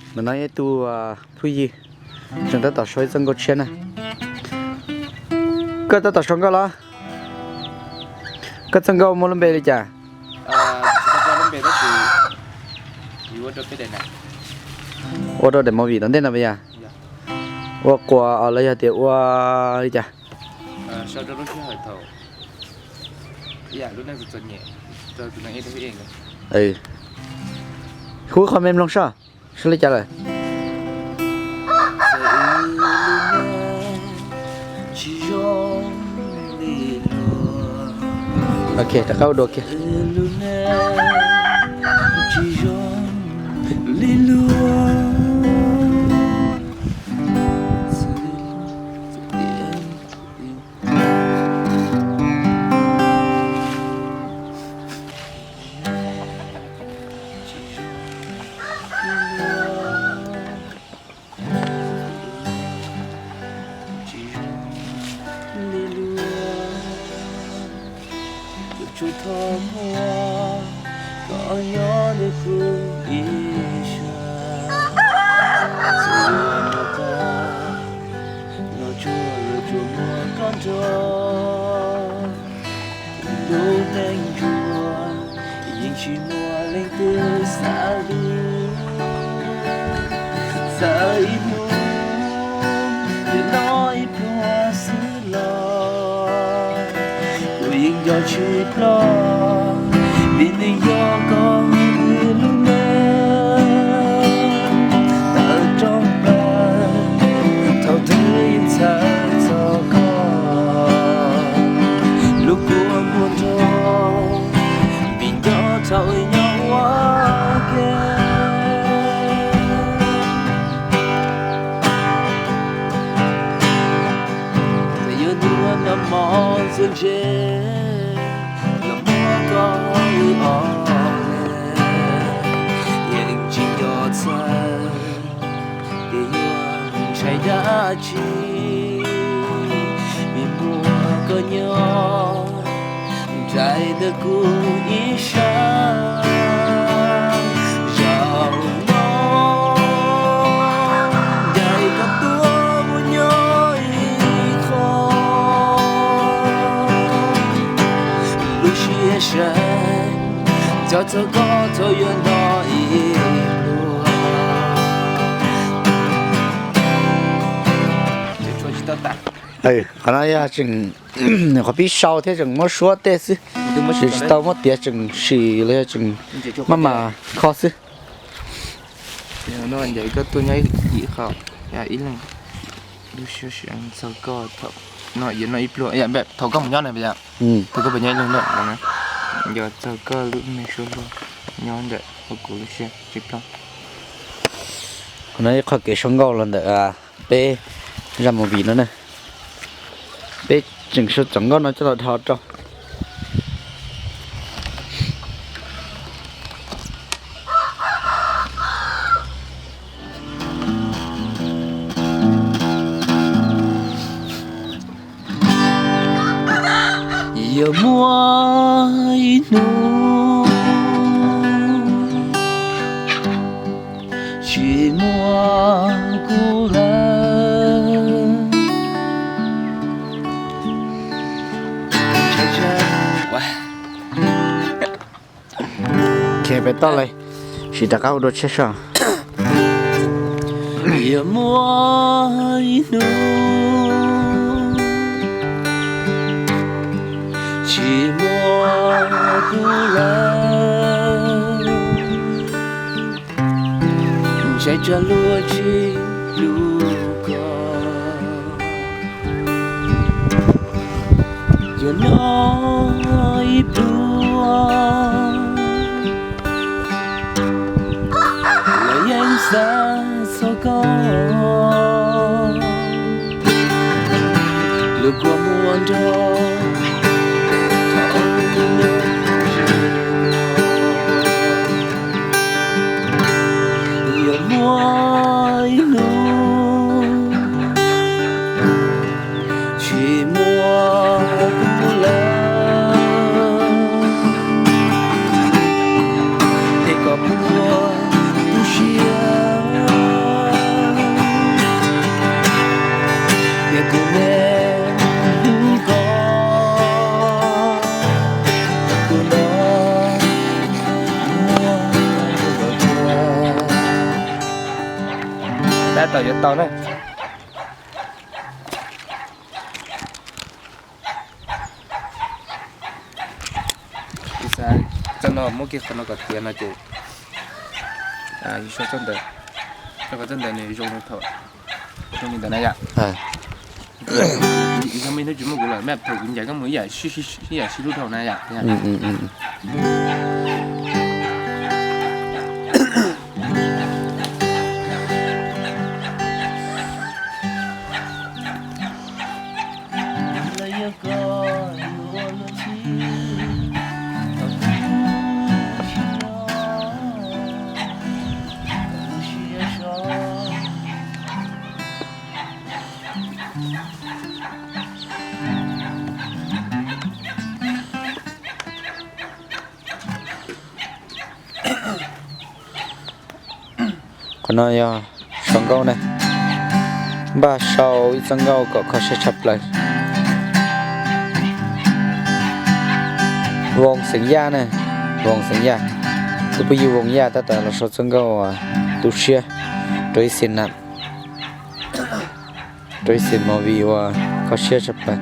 Ntawm no ib tug phooj ywg tseem tab tom sau ib txoj nkauj tshiab na. Koj tab tom sau nkauj los? Koj txoj nkauj muaj lub npe li cas? Ua rau daim movie tom ntej no puas yog? Ua quas los yog tias ua li cas? Hu qhov me mloog soj, sau li cas lawm? Ok, rov qab ua dua kiag. Tsis zoo li luag, yuav tsum thov muab koj nyob ntawm kuv ib sab. Txawm yuav nrog koj nrog tsuag los tsuas muaj koj nrog. Lub neej ntsuag yeej tsis muaj leej twg xav hlub. Txawm ib hnub yuav noj ib pluag xwb los kuv yeej nco tsis ploj, vim nws yog koj lub neej. Tawm rooj plaws thaum twg yeej txhawj txog koj, lub kua muag nrog vim nco thaum nyob ua ke. Txawm yuav ntuag nag hmo txuas ntse los muab koj wb ob leeg, yeej tsis nco txhawj tias yuav ntshai dab tsi, vim muaj koj nyob nraim ntawm kuv ib sab. Zaum no ncaim koj tuaj mus nyob ib qho, lub siab sawv nco txog koj thaum yuav noj ib pluag. Qhov no yog tseem qhov pib sau thiab tseem muab suab tej xwb, tsis tau muab tiav tseem sim los yog tseem maj mam kho xwb. Ncaim koj tuaj nyob ib qho, ib leeg, lub siab sawv nco txog koj thaum yuav noj ib pluag, thaum koj mus nyob na, thaum koj mus nyob ib leeg na, nco txog koj lub me suab luag nyob ntawm hauv kuv lub siab tsis ploj. Qhov no ib qho kev sau nkauj los ntawm peb zaj movie no na. Peb tseem sau txoj nkauj no coj los dhos rau. Yog muaj ib hnub tsis muaj kuv lawm, peb toj lawm, sim rov qab ua dua tshiab soj. Yog muaj ib hnub tsis muaj kuv lawm, ntshai tsam luag tsis hlub koj, yuav noj ib pluag los yeej xav txog koj, lub kua muag nrog thaum nyob ze koj. Yog muaj ib hnub tsis muaj kuv lawm, es koj puas tu siab Tab tom yuav tau na. Kuv xav txoj no muab kiag qhov no kom tiav no ces yus sau txoj ntawd, rau qhov txoj ntawd nws zoo thaum zoo li ntawd na yom. Yog muaj ib hnub tsis muaj kuv lawm mas thaum kuv ncaim koj mus ib yam sib hlub dhau na yom. Qhov no yog sau nkauj ne, npaj sau ib txoj nkauj kom kho siab tshaj plaws. Voos Xeem Yaj ne, Voos Xeem Yaj, tus phooj ywg Voos Yaj tab tom los sau txoj nkauj tu siab rau ib xim na, rau ib xim movie uas kho siab tshaj plaws.